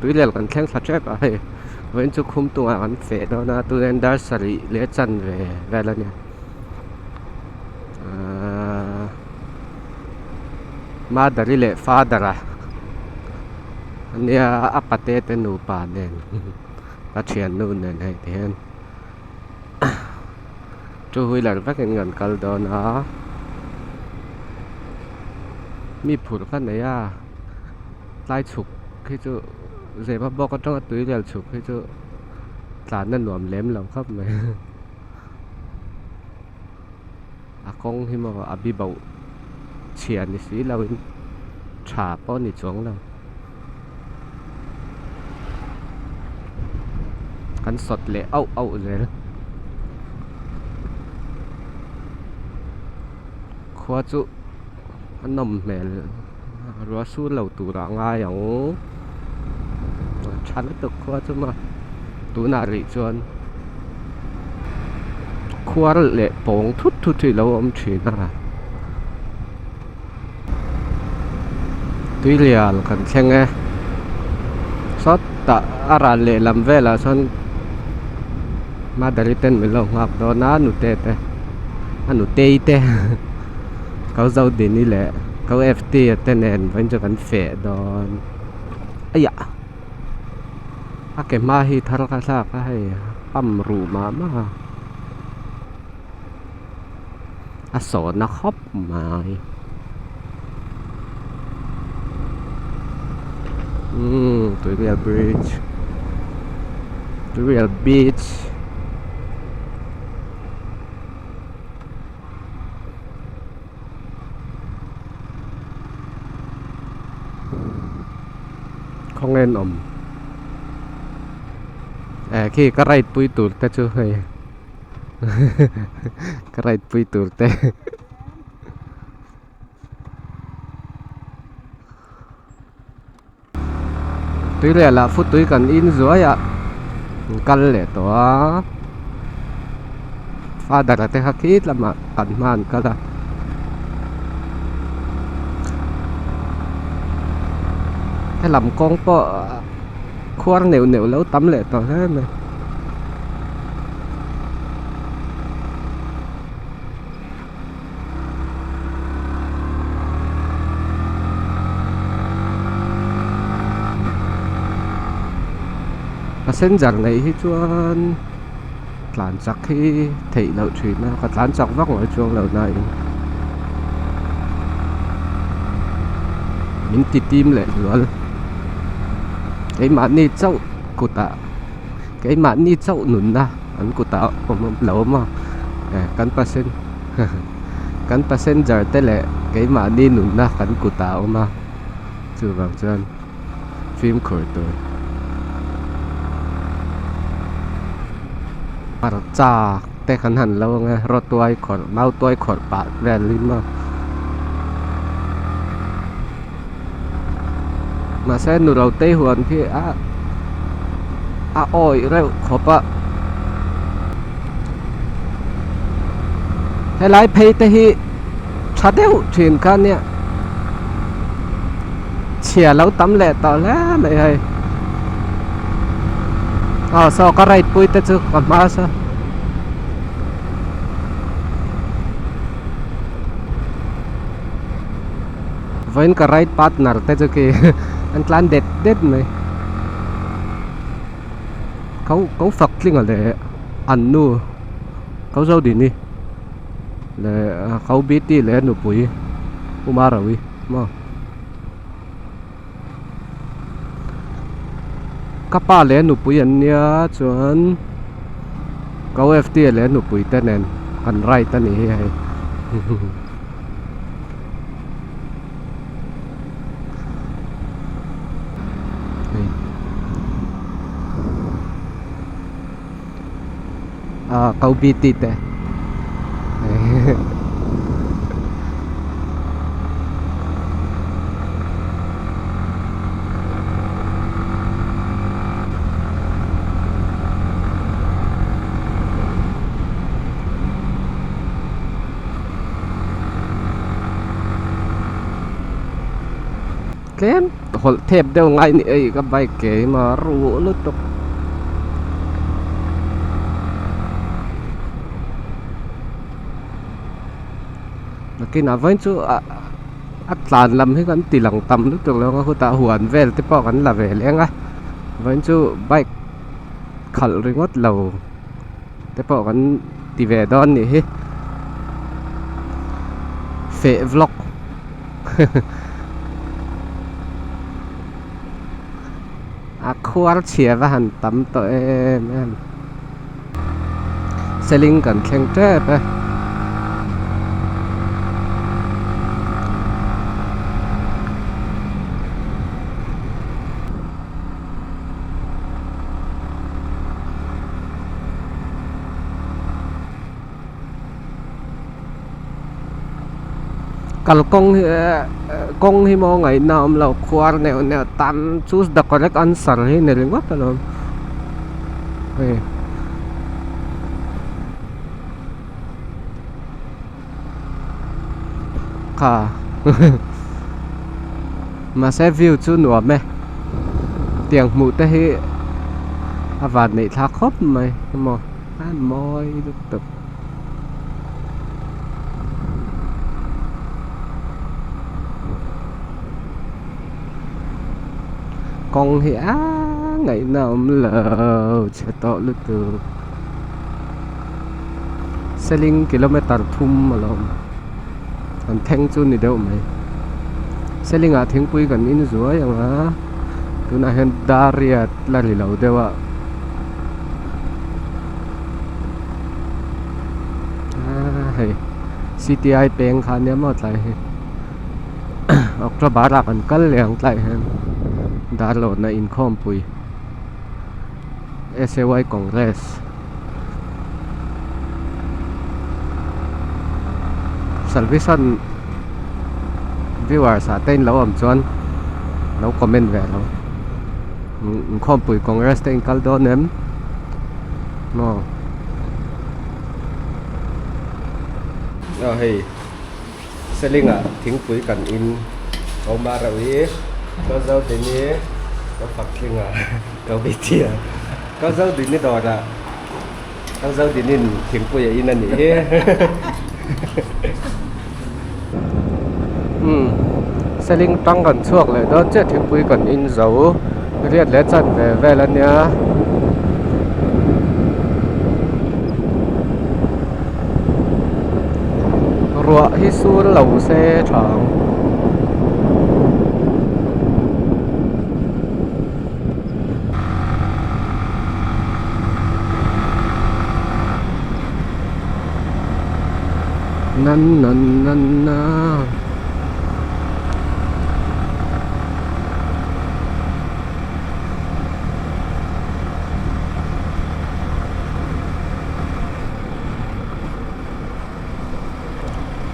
Tuilel kan thleng thla tep a hei vawiin chu khum tungah kan feh dawn a tunah dar sarih leh chanve vel a nia ahh mother i leh father a ania a pate te nupa nen a thiannu nen hei ti hian two wheeler vekin kan kal dawn a mi phurh ka nei a. Tlai chhuk hi chu zema bawk atanga tui lian chhuk hi chu tlan a nuam lem lo khawp mai a kawng hi maw a bi bauh chhia ni si lo in tha pawh a ni chuang lo kan sawt leh auh auh zel khua chu a nawm hmel. Ruah sur lo tur ah ngai ang tha lutuk khua chu maw tunah rih chuan khuar leh pawng thut thut hi a lo awm thin a tuilian kan thleng e sawtah a ral lehlam velah sawn mother-i ten min lo nghak dawn a nute te a nutei te. Kau zo dini leh kau ft a te nen vawiin chu kan feh dawn aiah a ke hma hi thar ka thlak a hei pump ruh mah mah a a sawhna khawp mai umm tuirial bridge tuirial beach. Khawnge an awm eh khi ka ride pui tur te chu hei ka ride pui tur te Tui leh lah futui kan in zuai a an kal leh tawh a father a te kha khi lamah kan hma an kal a helam kawng pawh khuar neuh neuh lo tam leh tawh hle mai. Passenger neih hi chuan tlan chak hi theih loh thin a ka tlan chak vak ngaih chuang lo nain min ti tim leh hnual keimahni chauh kutah keimahni chauh nunna an kutah awm lo awm a eh kan passen kan passenger te leh keimahni nunna kan kutah a awm a chuvang chuan fimkhur tur hmarcha te kan han lo ang e rawtuai khawrh mautuai khawrh pah vel hi maw mahse nu lo tei huan khi a a awih reuh khawp a helai phei te hi tha deuh thin kha nia chhia lo tam leh tawh hle mai hei aw saw ka ride pui te chu ka hma saw. Vawiin ka ride partner te chu khi an tlan det det mai ko ko fak tling a leh an nu ko zo dini leh ko bt leh nupui u marawi maw ka pa leh nupui an nia chuan ko ft leh nupui te nen kan ride a nih hi hei. Ah ko bt te tlem. hawlh thep deuh ngai ni ei ka bike ke hi maw a ruh lutuk. Nakinah vawiin chu ah a tlan lam hi kan ti lang tam lutuk lo ang a khutah huan vel te pawh kan la ve leng a vawiin chu bike khalh ringawt lo te pawh kan ti ve dawn nih hi feh vlog a khuar chhia va han tam tawh em em. Seling kan thleng tep e. Kalkawng hi kawng hi maw ngaihna a awm lo khuar neuh neuh tam choose the correct answer hi ni ringawt alawm hei kha mahse view chu nuam e tiang hmuh te hi a van neih thlak khawp mai emaw a mawi lutuk. Kawng hi a ngaihna a awm lo chhe tawh lutuk seling kilometer thum a lo awm an thleng chu ni deuh mai seling ah thingpui kan in zuai ang a tunah hian dar riat la ri lo deuh a. Hei C_T_I peng kha ania maw tlai hi October ah kan kal leh ang tlai hian Darlawna inkhawmpui S_A_Y Congress Salvation viewers ah te in lo awm chuan lo comment ve lo inkhawmpui Congress te in kal dawn em? Maw aw hei seling ah thingpui kan in ko mah reuh hi ko zo din hi ko fak tling ah ko biti ah ko zo din hi dawr ah ko zo din in thingpui a in a nih hi umm seling tang kan chhuak leh dawn chiah thingpui kan in zo riat leh chan ve vel a nia. Ruah hi sur lo se tha ang. Nan nan nan na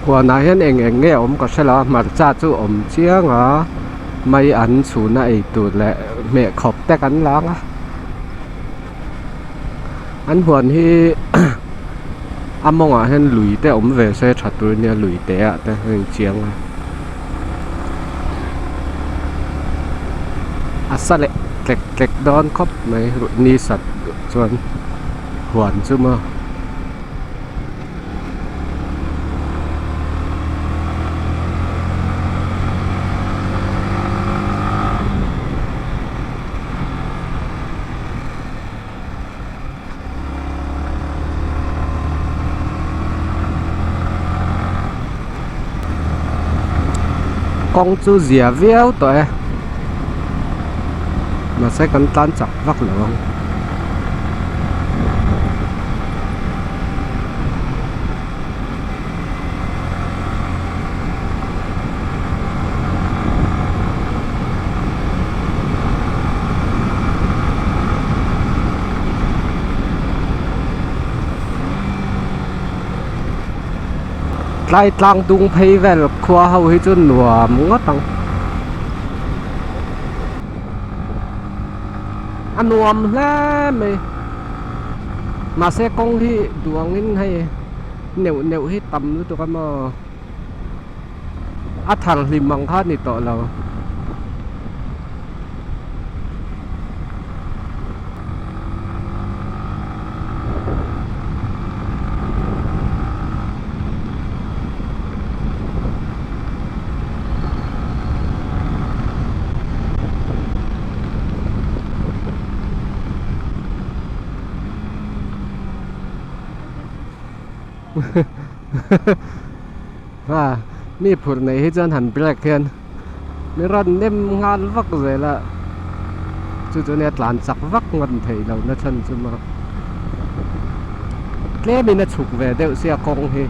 Huanah hian eng eng nge awm ka hre lo a hmarcha chu awm chiang a mai an chhuna ei tur leh hmeh khawp te kan lang a. An huan hi a mawngah hian lui te awm ve se tha tur ania lui te ah te a inchiang a a sa leh tlek tlek dawn khawp mai ni sat chuan huan chu maw. Kawng chu zia viau tawh e mahse kan tlan chak vak lo ang. Tlai tlang dung phei vel khua ho hi chu nuam ngawt ang a nuam hle mai mahse kawng hi duh angin hei neuh neuh hi tam lutuk a maw. A thar hlim ang kha a ni tawh lo. Ha mi phurh neih hi chuan han brake hian mi rawn nem nghal vak zel a chu chu nia tlan chak vak ngam theih loh na chhan chu maw tlem in a chhuk ve deuh sia kawng hi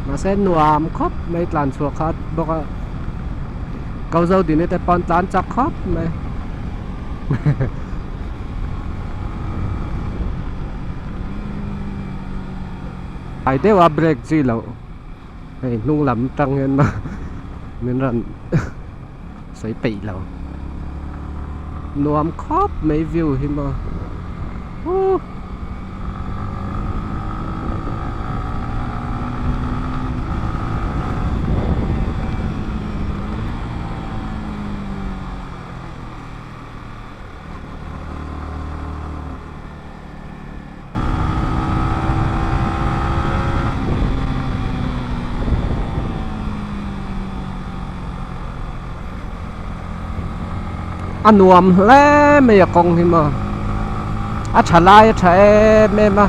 mahse nuam khawp mai tlan chhuah kha bawk a ko zo dini te pawn tlan chak khawp mai. Ai deuh a brake chi loh hei hnung lam tang hian min rawn sawi peih lo nuam khawp mai view hi maw huh. A nuam hle mai a kawng hi maw a tha lai a tha em em a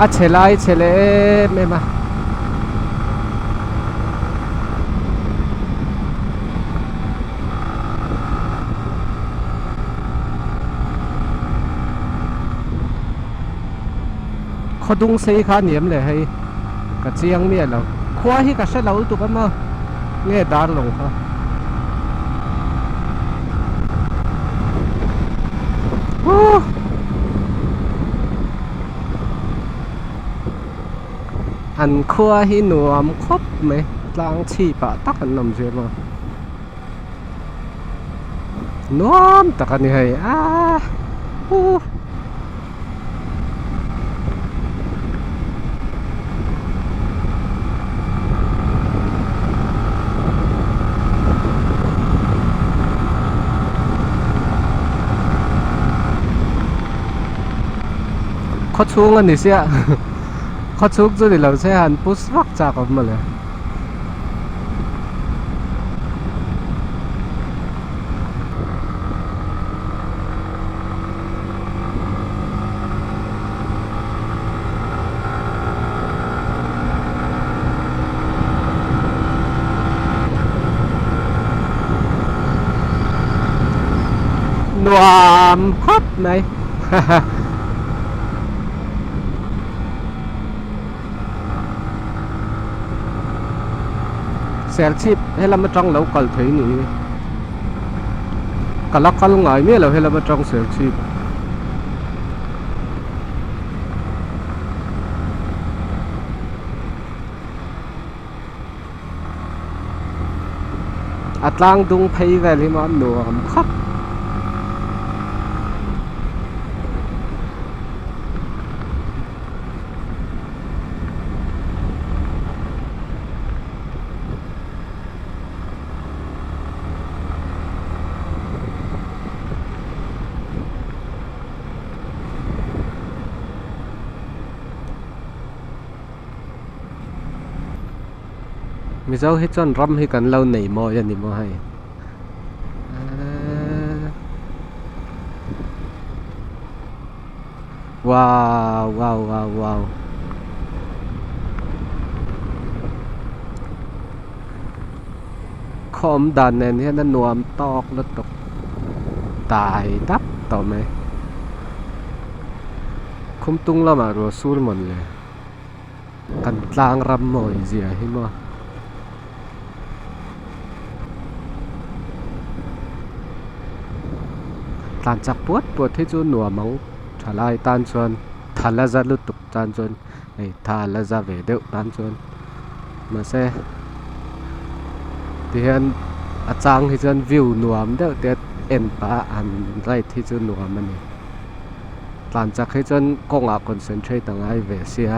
a chhe lai chhe leh em em a. Khaw dung sei kha a ni em le hei ka chiang miah lo khua hi ka hre lo lutuk a maw nge dar lo kha huh an khua hi nuam khawp mai tlang chhip ah tak an awm zir maw. Nuam tak a ni hei aaa huh. Khaw chhung a ni sia khaw chhung chu ni lo se han push vak chak awm mawle. Nuam khawp mai haha. Serchhip helam atang lo kal thei ni hi ka la kal ngai miah lo helam atang serchhip. A tlang dung phei vel hi maw nuam khawp. Mizo hi chuan ram hi kan lo nei mawi a ni maw hei. Wow wow wow wow Khaw awm dan nen hian a nuam tawk lutuk dai dap tawh mai Khumtung lamah ruah sur mawn le kan tlang ram mawi zia hi maw. Tlan chak puat puat hi chu nuam ang thalai tan chuan thala za lutuk tan chuan hei tha la za ve deuh tan chuan mahse tihian a chang hi chuan view nuam deuh te en pah a han ride hi chu nuam a ni tlan chak hi chuan kawngah concentrate a ngai ve sia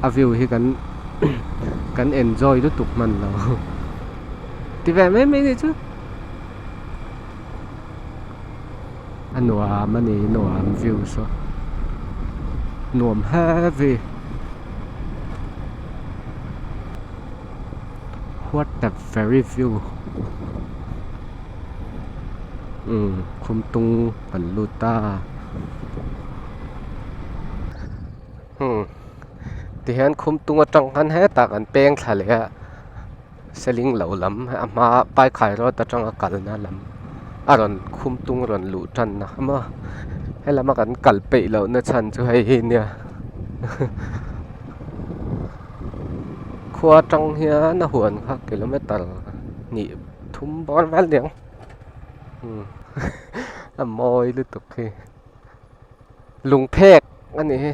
a view hi kan kan enjoy lutuk hman lo ti ve mai mai ni chu a nuam a ni nuam view saw nuam heavy what the very view umm khumtung kan lut ta. Hmm tihian khumtung atang khan hetah kan peng thla leh a seling lo lam a hma paikhai road atanga kalna lam a rawn khumtung rawn luh tan na kha maw helama kan kal peih loh na chhan chu hei hi nia khua atang hian a huan kha kilometer hnih thum bawr vel aniang hmm a mawi lutuk hi. Lung phek a nih hi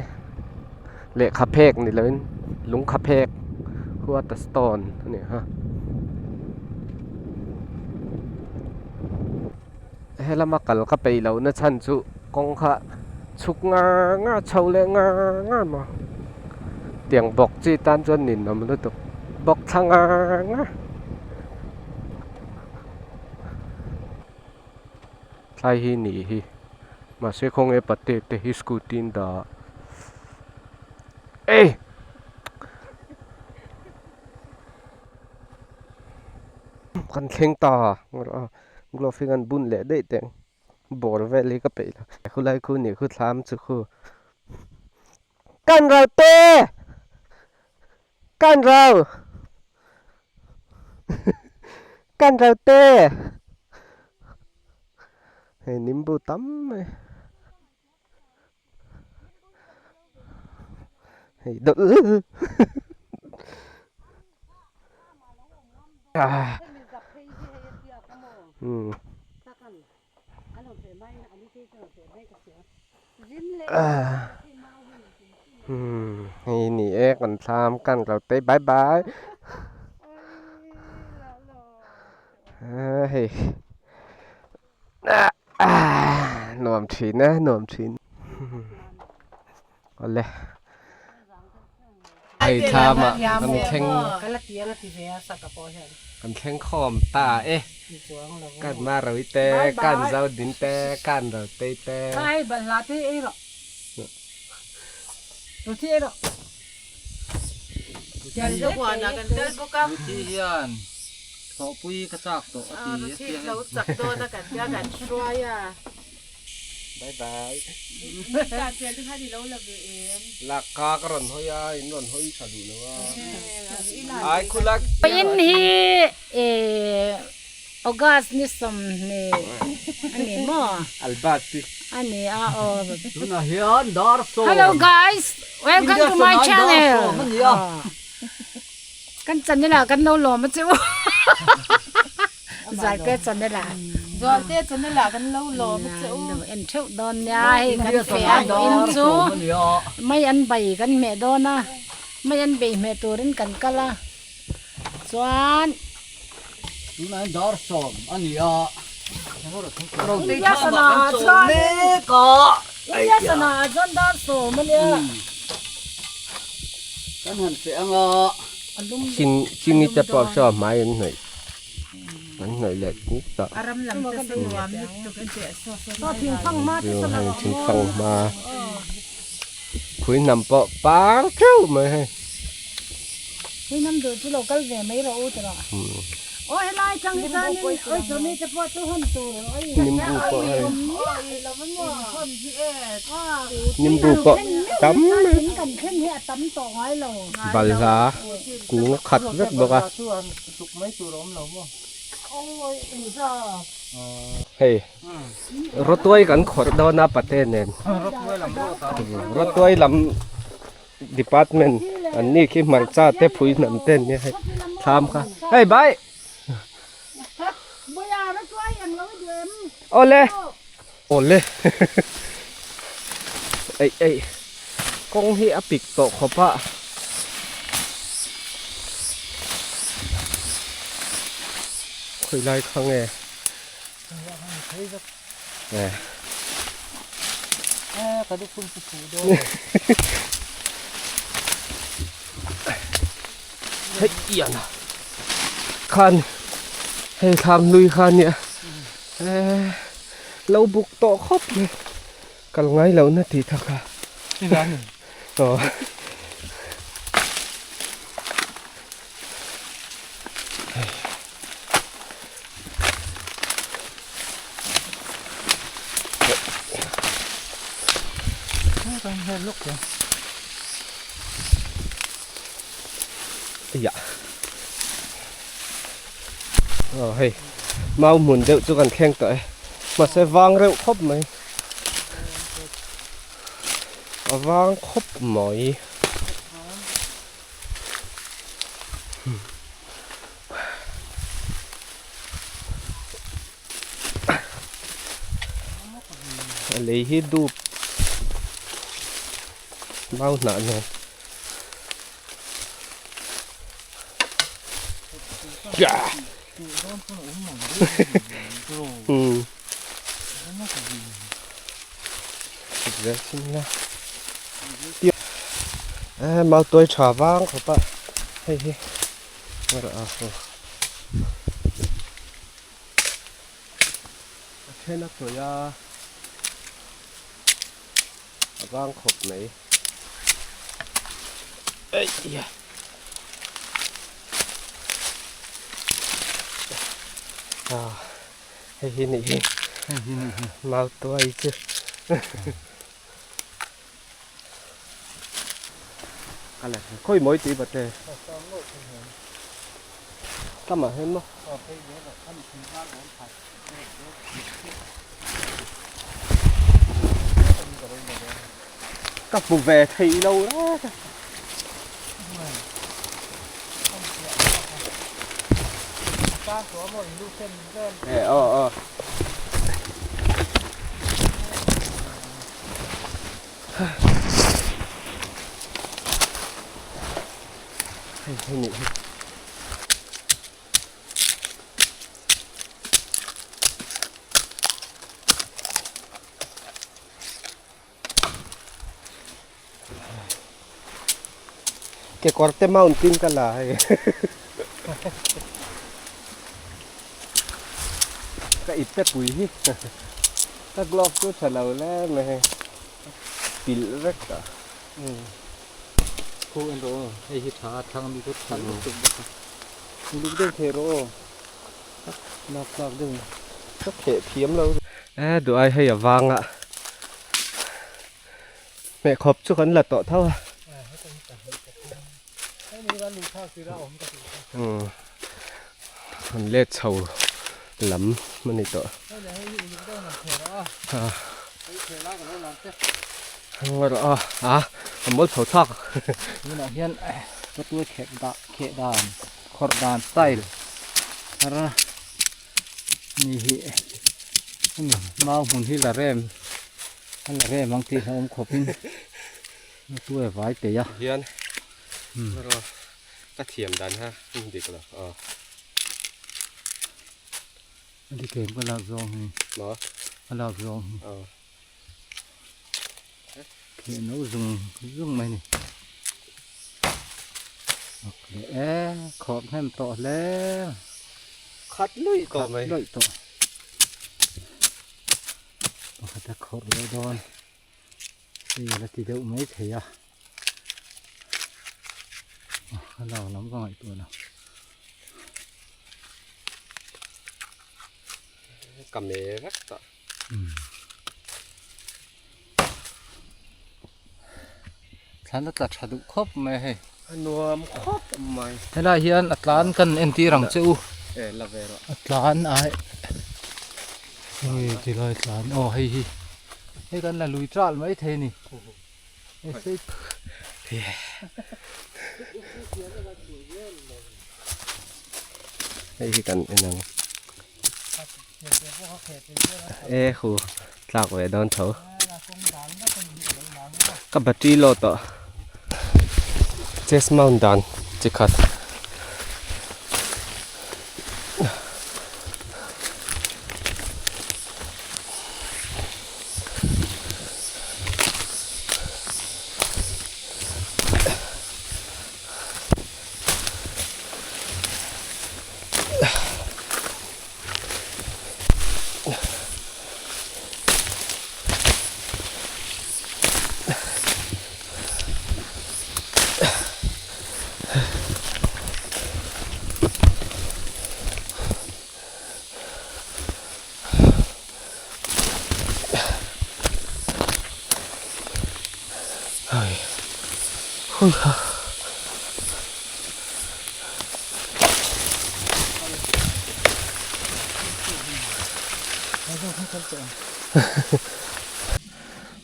lehkha phek ni loin lungkha phek what a stone a nih kha helama kal ka peih loh na chhan chu kawng kha chhuk ngar ngar chho leh ngar ngar maw tiang bawk chi tan chuan ninawm lutuk bawk thla ngar ngar. Thlai hi nih hi mahse khawnge pate te hi scooty in dah ei kan thleng ta glove hi kan bun leh daih teh ang ball vel hi ka peih lo khulai khu nih khu thlam chu khu kan ro te kan ro kan ro te. Hei nimbu tam mai hei dawlh umm hei ni e kan thlam kan lo te bye bye hei. Nuam thin e nuam thin awle hei thlam ah kan thleng kan thleng khawm ta e kan ma roi te kan zo din te kan ro tei te Thawhpui ka chak tawh a ti a tia hei. Chak dawn a kan tia kan hruai a. Bye bye. Lak kha ka rawn hawi a, in rawn hawi tha duh lo a. Ai khulak. In hi August ni sawmhnih a ni maw? Albert pi. A ni a aw. Tunah hian dar sawm. Hello guys, welcome to my channel. Kan channel ah kan lo lawm a che u. Zualte channel ah. Zualte channel ah kan lo lawm a che u. Lo en theuh dawn nia hei kan feh a in chu mai an bai kan hmeh dawn a mai an bei hmeh turin kan kal a chuan Tunah hian dar sawm a ni a. India sana ah chuan India sana ah chuan dar sawm a nia. Kan han feh ang a. Ching chingi te pawh saw hmai an hnawih an hnawih leh kuk tawh. A ram lam te saw nuam lutuk a teh saw saw Saw thingfang hma te saw Hei thingfang hma phui hnam pawh par theuh mai hei. Phui hnam duh chu lo kal ve mai rawh u ti rawh. Aw helai chang hi chuanin oi chawmi te pawh chu hawn tur oi. Nimbu pawh hei. Nimbu pawh tam mai. Kan thlen hi a tam tawh ngai lo. Balhla kung a khat vek bawk a. Hei rawtuai kan khawrh dawn a pate nen. Rawtuai lam department an ni khi hmarcha te phui hnam te an nia hei thlam kha hei bai. Awle awle eih eih kawng hi a pik tawh khawp a. Khawi lai kha nge Hei ian a khan hei thlam hlui kha nia eh lo buk tawh khawp mai kal ngai loh na tih tak a aw. Aiah aw hei mau hmun deuh chu kan thleng tawh e mahse vang reuh khawp mai a vang khawp mai. A lei hi dup mau hnah nen umm mau tuai tha vang khawp a hei hi. A then a tawih a, a vang khawp mai. Eih ah hei hi nih hi mau tuai chu. Khawi mawi tih bat e. Tamah hian maw. Ka hmu ve thei lo reng a. E aw aw. Hei hei nih hi. Kekawr te mountain ka la hei. Ka ip te pui hi. Ka glove chu tha lo le mai hei. Pilh vek a. Khu en rawh aw, hei hi tha thlang ami chu tha lutuk bawk a. Uluk deuh thei rawh aw. Lak tlak deuh in. Ka kheh thiam lo. E duh ai hei a vang a. Hmeh khawp chu kan la tawh tho a. Umm an let chho lam a ni tawh. A a a mawl chho thlak. Tunah hian patua kheh dah kheh dan khawrh dan style thar ni hi hemi mau hmun hi la rem a la rem ang tih hlauhawm khawpin patua vai peih a. Hian ka thiam dan kha dik lo aw. A dik em ka lak zawng hi. Maw? A lak zawng hi. Aw. Kheh no zung zung mai ni. Ok leh e, khawp hnem tawh hle. Khat luih tawh mai. Khat luih tawh. Pakhat a khawrh leh dawn. Hei la ti deuh mai thei a. A lak lam ka ngaihtuah lo. Ka me vek tawh. Thlan a tla tha duh khawp mai hei. A nuam khawp mai. Helai hian a tlan kan entir ang che u. E la ve rawh. A tlan ai hei tilai tlan aw hei hi hei kan la lui tral mai thei a ni. Hei hi kan en ang. E hu tlak ve dawn tho. Ka battery low tawh. Chest mount dan chi khat.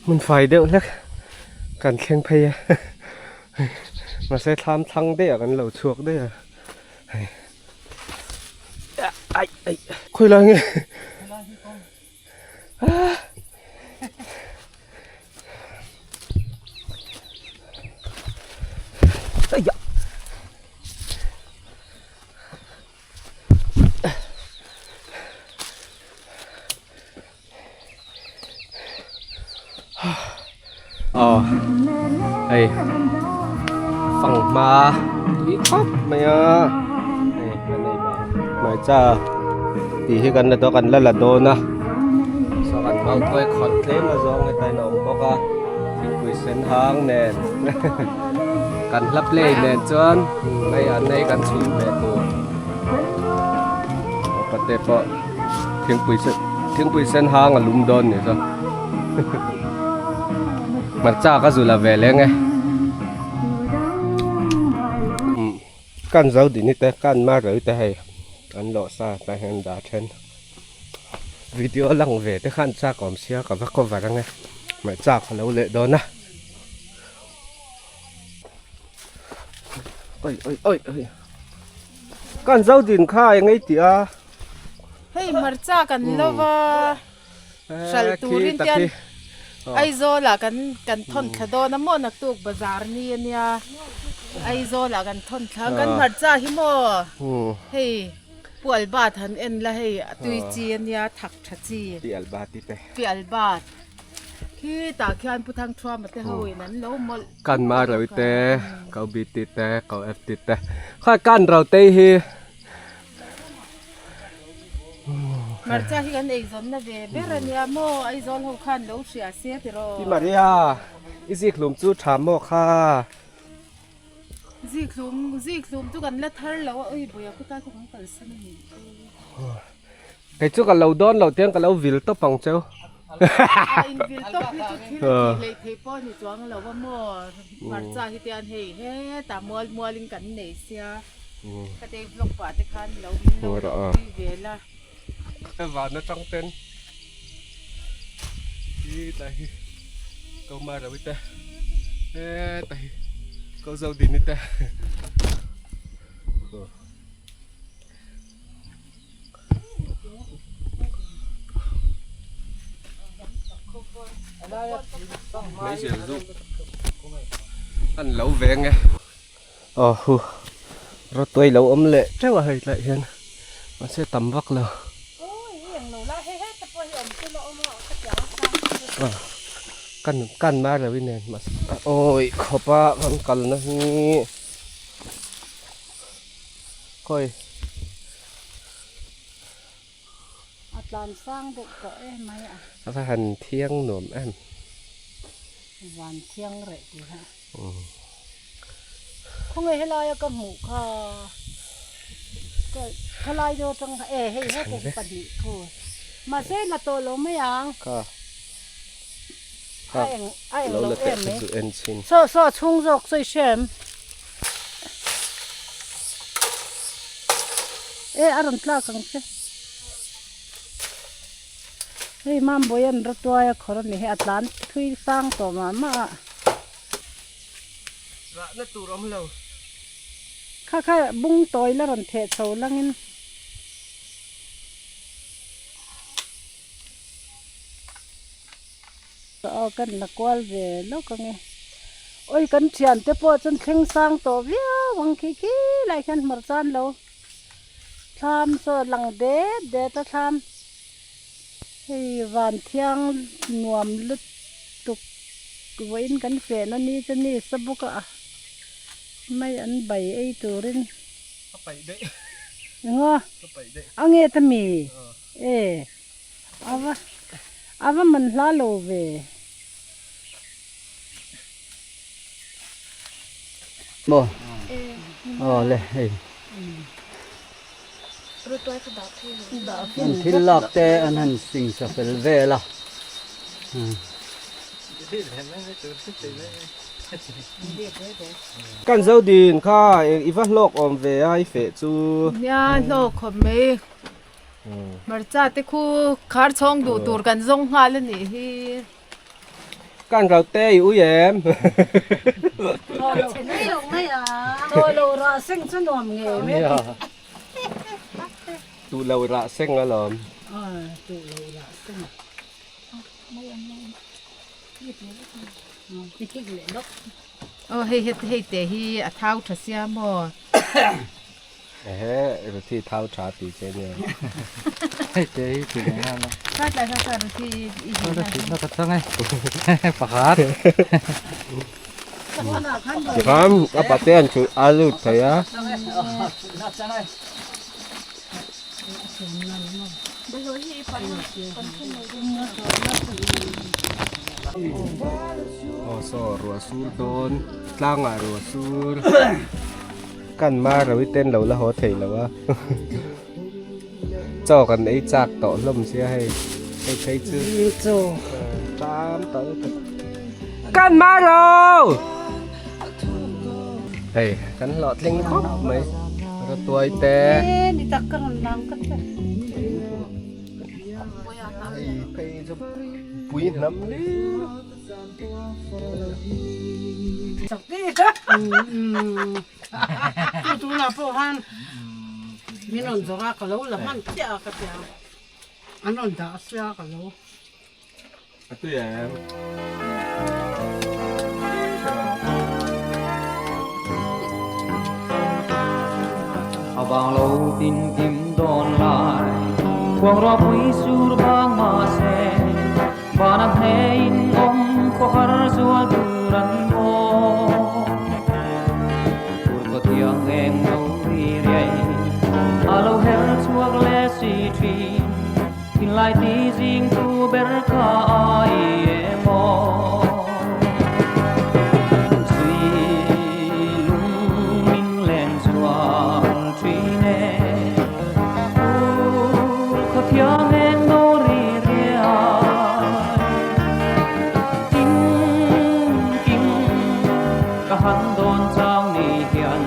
Hmun fai deuh hlek kan thleng phei a mahse thlam thlang daih ah kan lo chhuak daih a hei ai ai khawi lai nge Aiah. Aw hei fanghma tui khawp mai a hei kan ei vang hmarcha tih hi kan la dawn kan la la dawn a saw kan mau tuai khawlh tlem a zawng hetain a awm bawk a thingpui sen hang nen kan hla play nen chuan hei an ei kan chhun ve tur pate pawh thingpui sen thingpui sen hang a lum dawn ni saw hmarcha ka zu la ve leng e kan zo dini te kan mar lo te hei an lawh sa tah hian dah then video lang ve te khan chak awm sia ka va cover ang e hmarcha ka lo leh dawn a oi oi oi oi. Kan zo din kha eng ei tih a. Hei hmarcha kan lo va hral turin tian Aizawl ah kan kan thawn thla dawn a maw naktuk bazar ni ania Aizawl ah kan thawn thla kan hmarcha hi maw hei Pu Albat han en la hei a tui chi ania thak tha chi Pi Albat i te Pi Albat khitah khian Pu Thangthuama te ho in an lo mawlh. Kan ma ro te ko bt te ko ft te kha kan ro te hi Hmarcha hi kan eizawnna ve ber ania maw Aizawl ho khan lo hria se tiraw. Pi Maria i zikhlum chu tha maw kha. Zikhlum zikhlum chu kan la thar lo a ui buia khutai khaw kan kalsan a nih chu. Kei chu ka lo dawn loh tiang ka lo vil tawp ang cheu. A in vil tawp hi chu thil tih hleih theih pawh a ni chuang lo a maw hmarcha hi tian hei hetah mual mual in kan nei sia ka tei vlog pah te khan lo min lo pui ve la. Van atang ten hi tlai hi ko mai ro te hetlai hi ko zo din te. Hmeichhe zu an lo veng e aw hu rawtuai lo awm leh teuh a hei tlaiah hian mahse tam vak lo kan kan mar lo in mahse awi khawp a kan kalna hi khawi. A tlan sang deuh tawh em mai a. A va han thiang nuam em. Van thiang reh tih a. Khawnge helaia ka hmuh kha ka khalai deuh atang kha e hei heta hi pahnih thu mahse la tawh lo mai ang. Kha. A eng a eng lo em mai. Saw saw chhung zawk sawi hrem. E a rawn tlak ang che. Hei Mambawi an rawtuai a khawr a ni hi a tlan thui sang tawh mah mah a. Rahna tur awm lo. Kha kha bung tawi la rawn theh chho langin. Aw kan la kual ve lawk ang e. Awi kan thian te pawh chuan thleng sang tawh viau ang khi khi lai hian hmar chan lo thlam saw lang det det a thlam hei van thiang nuam lutuk vawiin kan fehna ni chu ni sa bawk a mai an bai ei turin engaw a nge ta mi e. Ava ava man hla lo ve. Maw aw le hei an thil lak te an han sing sa fel vel a. Kan zo din kha i va hlawk awm ve a i feh chu. Nia hlawk khawp mai. Hmarcha te khu khar chhawng duh tur kan zawng nghal a nih hi. Kan rau te i ui em. Thaw lo rah seng chu nuam ngei mai. Tuh lo rah seng alawm. Tuh lo rah seng. Aw hei hei te hi a thau tha sia maw. Ehe Ruthi thau tha tih che nia. Hei te hi tih leh nghal a. Kha tlai kha kha Ruthi i hi na. Ruthi na ka chang e. Pakhat. Tikhan a pate an chulh a lut thei a. Aw saw ruah sur dawn tlangah ruah sur kan mar lo i ten lo la haw thei lo a chaw kan ei chak tawh hlawm sia hei hei phei chu tam tawh lutuk kan mar lo hei kan hlawhtling khawp mai rawtuai te hei phei chu pui hnam lir. Tunah pawh khan min rawn zawrh a ka lo la hman chiah a ka ti a an rawn dah sia ka lo. A tui em? A vang lo tin kim dawn lai khuang ro pui sur bang mahse Van a hnein awm khawhar zual tur an maw. Tur khaw thiang eng lo ri riai, a lo her chhuak leh si thin. Thinlai ti zing tu ber kha ai emaw. Zui lung min len zual thin e. Tur khaw thiang eng lo ri riai. Tin king ka han dawn chang ni hian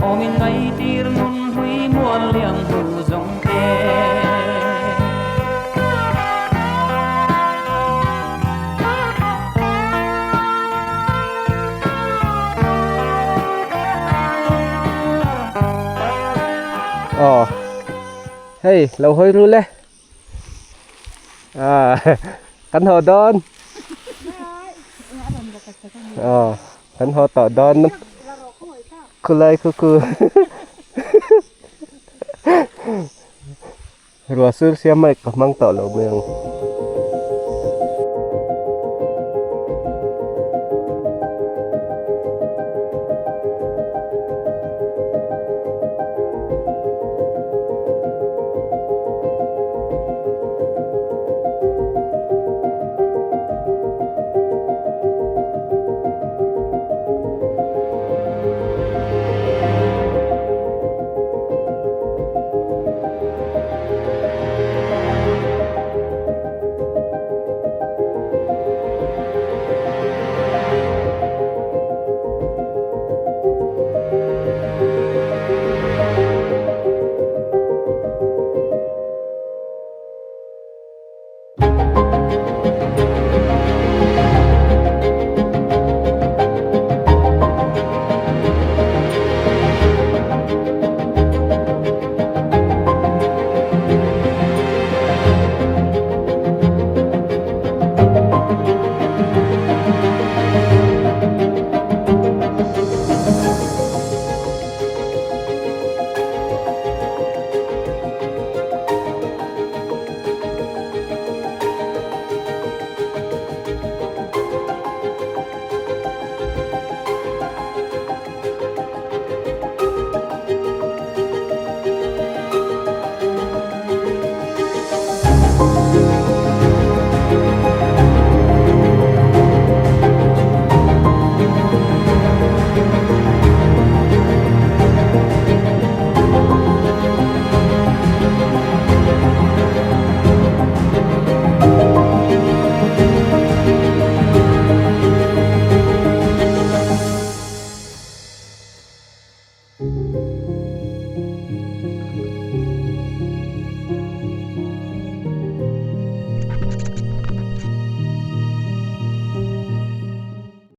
awmin ngaitir nun hlui mual liang hmu zawng te. Aw hei lo hawi ru le ah kan haw dawn aw kan haw tawh dawn khulai khu khu ruah sur siam mai ka hmang tawh lo mai ang.